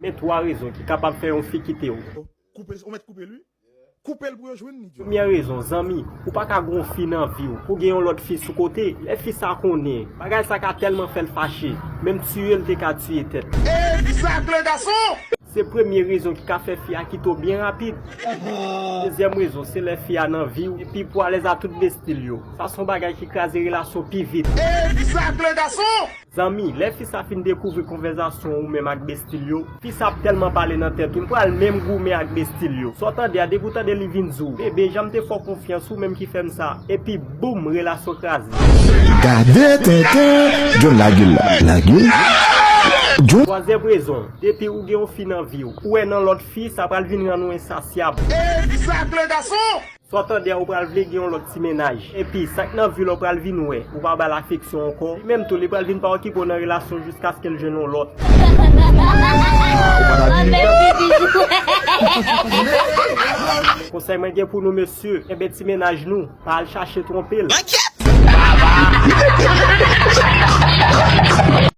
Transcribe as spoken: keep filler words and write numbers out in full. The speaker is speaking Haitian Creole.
Men twa rezon ki kapab fè yon fi kite w. Koupe, ou mèt koupe l wi. Koupe l pou yo jwenn li, John. Premyè rezon, zanmi, ou pa ka gon fi nan vi w, pou gen yon lòt fi sou kote, lè fi sa konnen, bagay sa ka tèlman fè l fache, menm tiye l te ka tiye tèt. Egzak, le gason! Se premye rezon ki ka fè fi a kite w byen rapid. Dezyèm rezon, se lè fi a nan vi w, epi pou alèz a tout bestil yo. Sa se yon bagay ki kraze relasyon pi vit. Egzak, le gason! Zanmi, lè fi sa fin dekouvri konvèzasyon ou menm ak bestil yo, fi sa ap tèlman pale nan tèt ou, l pral menm goumen ak bestil yo. Sa w tande a, depi w tande li vin di w, bebe, jan m te fè w konfyans, ou menm ki fè m sa. Epi boum, relasyon kraze. Gade tenten, John lage l la. Lage l. John. Twazyèm rezon, depi ou gen yon fi nan vi w, ou wè nan lòt fi, sa pral vin rann ou ensasyab. Egzak, le gason! Sa w tande a, ou pral vle gen yon lòt ti mennaj. Epi, sa k nan vi l ou pral vin wè, ou pa ba l afeksyon ankò. Li menm tou, li pral vin pa okipe w nan relasyon jiskaske l jwenn yon lòt. Konsèy mwen gen pou nou, mesye, kenbe ti mennaj nou, pa al chache twonpe l.